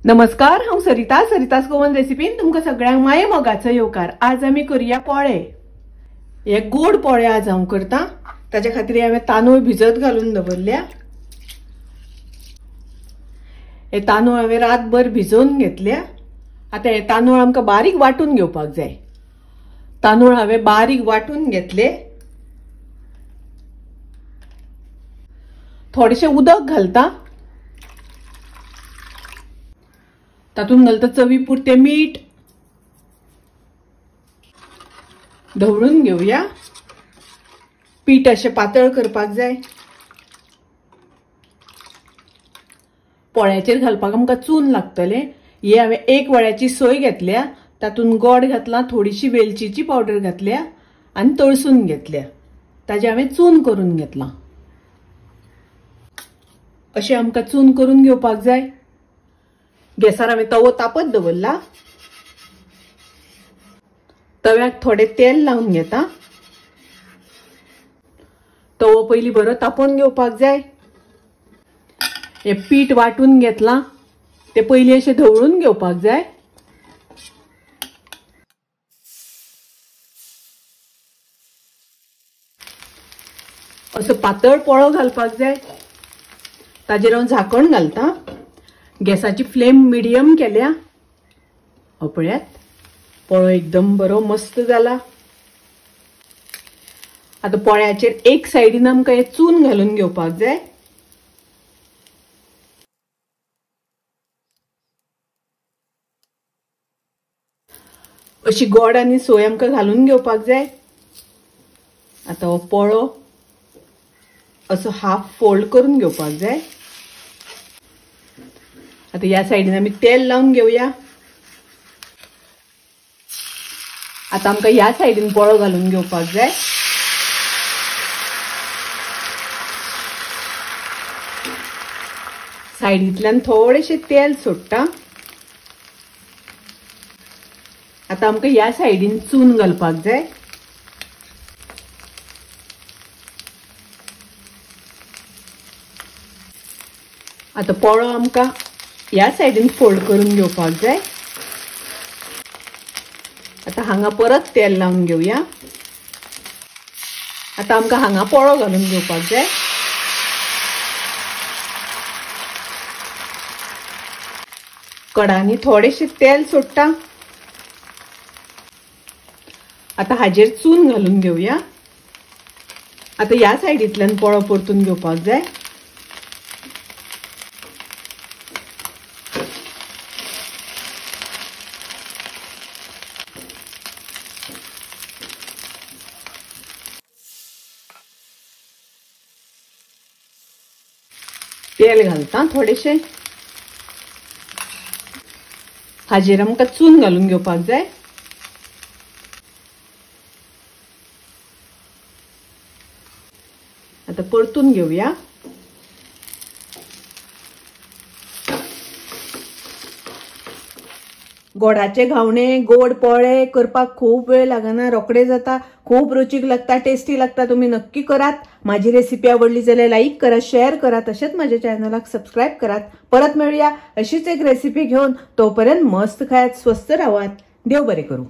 नमस्कार, हांव सरिता, सरितास गोवन रेसिपीन तुमकां सगळ्यांक माये मोगाचो येवकार। आज आमी करूया पोळे। हे गोड पोळे आज हांव करता। ताच्या खातीर हांवें तांदूळ भिजत घालून दवरल्या। हे तांदूळ हांवें रातभर भिजोवन घेतल्या। आतां हे तांदूळ आमकां बारीक वांटून घेवपाक जाय। तांदूळ हांवें बारीक वांटून घेतले। थोडेशें उदक घालता, तातूंत घालता चवी पुरतें मीठ, धवळून घेवया। पीठ अशें पातळ करपाक जाय। पोळ्याचेर घालपाक आमकां चून लागतलें। हे हांवें एक वळ्याची सोय घेतल्या, तातूंत गोड घातला, थोडीशी वेलचीची पावडर घातल्या आनी तळसून घेतल्या। ताजें हांवें चून करून घेतलां। अशें आमकां चून करून घेवपाक जाय। गॅसार हांवें तवो तापत दवरला। तव्याक थोडें तेल लावन घेता। तवो पयलीं बरो तापोवन घेवपाक जाय। हें पीठ वांटून घेतलां तें पयलीं अशें धवळून घेवपाक जाय। असो पातळ पोळो घालपाक जाय। ताजेर हांव झाकण घालता। गॅसाची फ्लेम मिडियम केल्या। हो पळयात, पोळो एकदम बरो मस्त जाला। आतां पोळ्याचेर एक सायडीन आमकां हें चून घालून घेवपाक जाय। अशी गोड आनी सोय आमकां घालून घेवपाक जाय। आतां हो पोळो असो हाफ फोल्ड करून घेवपाक जाय। आतां ह्या सायडीन आमी तेल लावन घेवया। आतां आमकां ह्या सायडीन पोळो घालून घेवपाक जाय। सायडींतल्यान थोडेशें तेल सोडटा। आतां आमकां ह्या सायडीन चून घालपाक जाय। आतां पोळो आमकां ह्या सायडीन फोल्ड करून घेवपाक जाय। आतां हांगा परत तेल लावन घेवया। आतां आमकां हांगा पोळो घालून घेवपाक जाय। कडांनी थोडेशें तेल सोडटा। आतां हाजेर चून घालून घेवया। आतां ह्या सायडींतल्यान पोळो परतून घेवपाक जाय। तेल घालता थोडेशें। हाजेर आमकां चून घालून घेवपाक जाय। आतां परतून घेवया। गोडाचे घावणे, गोड पोळे करपाक खूब वेळ लागना, रोखडे जाता, खूब रुचीक लागता, टेस्टी लागता। तुमी नक्की करात। माझी रेसिपी आवडली जाल्यार लाईक करा, शेअर करा, तशेंच माझ्या चॅनलाक सबस्क्राईब करात। परत मेळुया अशीच एक रेसिपी घेवन। तोपर्यंत मस्त खायात, स्वस्थ रावात। देव बरें करूं।